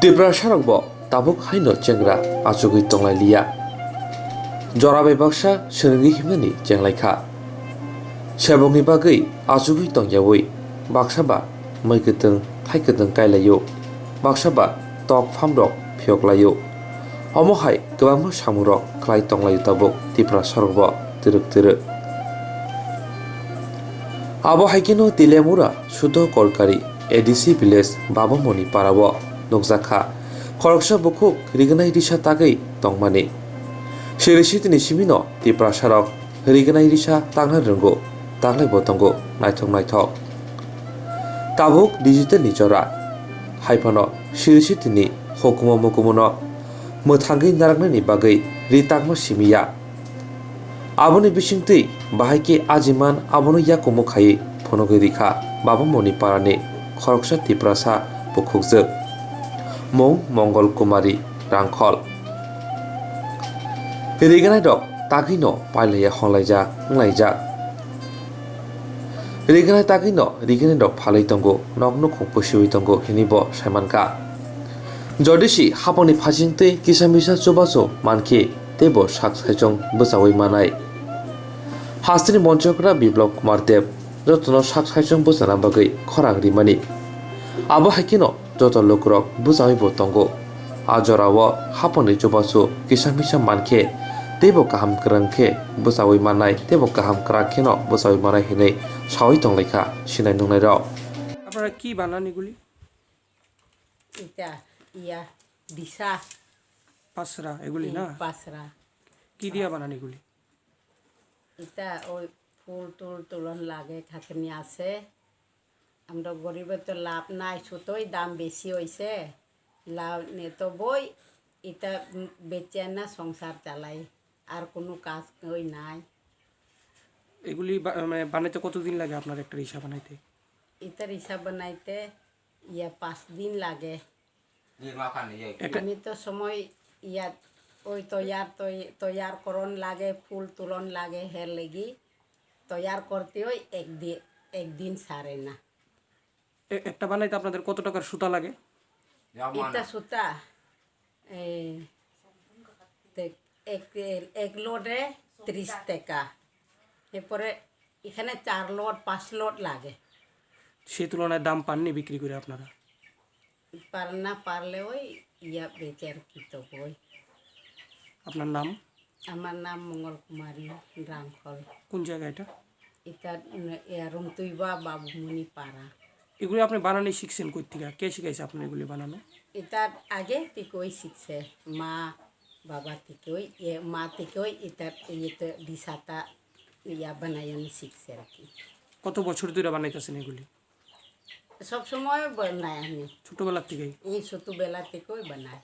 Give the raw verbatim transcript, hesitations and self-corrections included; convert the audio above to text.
Tiprasarokbo tabuk haino chengra achugwi tonglai liya. Jora bai baksa swrwngwi himnani chenglai kha. Sebokni bagwi achugwi tongyawi baksa ba mui kwtwng thai kwtwng kailaio, baksa ba tok phamrok phiyok laio. Omo hai kwbangma samungrok khlai tonglaio tabuk Tiprasarokbo twrwk twrwk. Abo hai kheno Teliamura Sudho Kolkari A D C village Babamoni parao nukjak kha khoroksa bukhuk rignai risa tagwi tongmani. Siri sitini simino Tiprasarok rignai risa tangna rwngo, taglaibo tongo naithok naithok. Tabuk digital ni jora, haiphano siri sitini hukumu mukumuno mwthangwi naraknani bagwi ri tangma simi ya. Aboni bisingtwi bahai khe ajiman abono yakumu khaiwi phunugwi rikha Babamoni parani khoroksa Tiprasa bukhukjwk, mung Mongol Kumari Rangkhol. Rignairok tagwino pailaiya honglaijak wnglaijak. Rignai tagwino rignairok phalwi tongo, nok nukhung pusiwi tongo hinwi bo saimankha. Jodi si hapangni phasingtwi kisa misa chubachu mankhe teibo sak saichung bwchaui manai. Hasteni Monchokra Biplab Kumar Deb jotono sak saichung bwchana bagwi khorang rimani. Abo hai kheno joto lukurok bwchaui bo tongo. A jorao hapangni chubachu kisa misa mankhe teibo kaham kwrwng khe bwchaui mannai, teibo kaham kwrak kheno bwchaui mannai hinwi saui tonglaikha sinai nungnairok. আপনারা কি বানান এগুলি? এটা ইয়া দিশা। পাসরা এগুলি হুম, না? পাসরা। কি দিয়া বানান এগুলি? এটা ওই ফুল টুল তুলন লাগে, খাটনি আছে। আমরা গরিবের তো লাভ নাই, সুতোই দাম বেশি হইছে, লাভ নেই তো বই এটা, উম, বেচে না সংসার চালাই, আর কোনো কাজ ওই নাই। এগুলি বা-, মানে বানাইতে কতদিন লাগে আপনার একটা রিসা বানাইতে? এটার হিসাব বানাইতে ইয়া পাঁচ দিন লাগে। একটা আমি তো সময় ইয়া ওই তৈয়ার তৈ-, তৈয়ার করন লাগে, ফুল তুলন লাগে, হের লেগি তৈয়ার করতে ওই এক দি-, একদিন সারে না। এ-, একটা বানাইতে আপনাদের কত টাকার সুতা লাগে? এটা সুতা এই দেখ, এক, এক লোডে ত্রিশ টাকা। এরপরে এখানে চার লোড, পাঁচ লোড লাগে। সেই তুলনায় দাম পাননি বিক্রি করে আপনারা? পার না পারলে ওই ইয়া বেচে আর কি তো ওই। আপনার নাম? আমার নাম মঙ্গল কুমারী রাংখল। কোন জায়গা এটা? এটা, উম, ইয়া, রুমতুইবা বাবুমণি পাড়া। এগুলি আপনি বানানি শিখছেন কই থেকে? কে শিখাইছে আপনার এগুলি বানানো? এটা আগে থেকেই শিখছে, মা বাবা থেকেই, এ, মা থেকেই এটা, ইয়েতে দিশাটা ইয়া বানাইন শিখছে আর কি। কত বছর ধরে বানাইতেছেন এগুলি? সব সময় বানাই আমি। ছোটবেলা থেকেই? এই ছোটবেলা থেকেই বানাই।